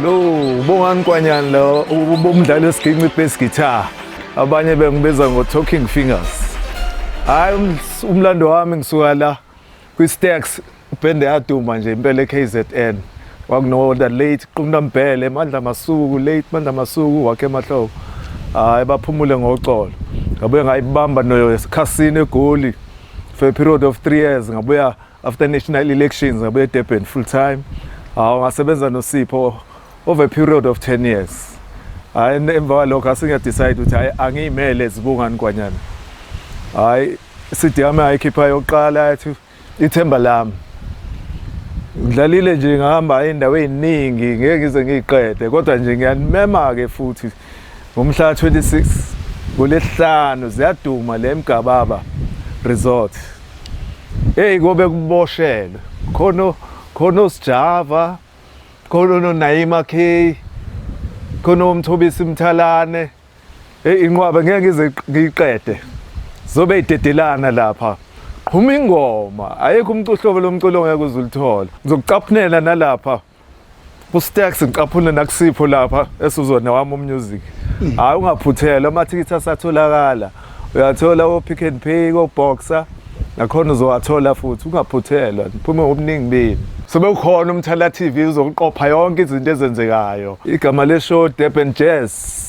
Lo Bongani Nkwanyana lo ubumdlali wesiginci bass guitar. Abanye bengibiza ngo Talking Fingers. Hayi, umlando wami ngisuka la kwi-Stacks, ibhende yaduma nje impela e-KZN. Kwakuno the late Qunda Mbhele, Mandla Masuku, late Mandla Masuku wakhe emahloko. Hayi, baphumule ngoxolo. Ngabuye ngayibamba noKhasini eGoli for a period of 3 years. Ngabuya after national elections, ngabuya eDurban full time. Hawu, ngasebenza noSipho over a period of 10 years. Hayi, emva kwalokho asinga-decide ukuthi hayi, angiyimele Zibungani Nkwanyana. Hayi, CD yami ayikhipha yokuqala yathi Ithemba Lami. Ngidlalile nje, ngahamba indawo eziningi, ngeke ngize ngiyiqede, kodwa nje ngiyanimema ke futhi ngomhla 26 ngolesihlanu, ziyaduma le Mgababa Resort. Hey, kobe kuboshelwe khona, khona uSjava, khona noNaima K, khona uMthobisi Mthalane. Hey, inqwaba ngeke ngize ngiyiqede. Zobe idedelana lapha, qhuma ingoma, ayikho umcuhlobo lomculo ngeke uze ulithole. Ngizokucaphunela nalapha kuStax, ngicaphune nakusipho lapha esuzona wami music. Hayi, ungaphuthela, amathikithi asatholakala, uyathola o-Pick and Pay, ko-Boxer nakhona uzowathola futhi. Ungaphuthelwa, niphume ngobuningi benu. Sobe ukhona uMthala TV uzokuqopha yonke izinto ezenzekayo. Igama le-show, Durban Jazz.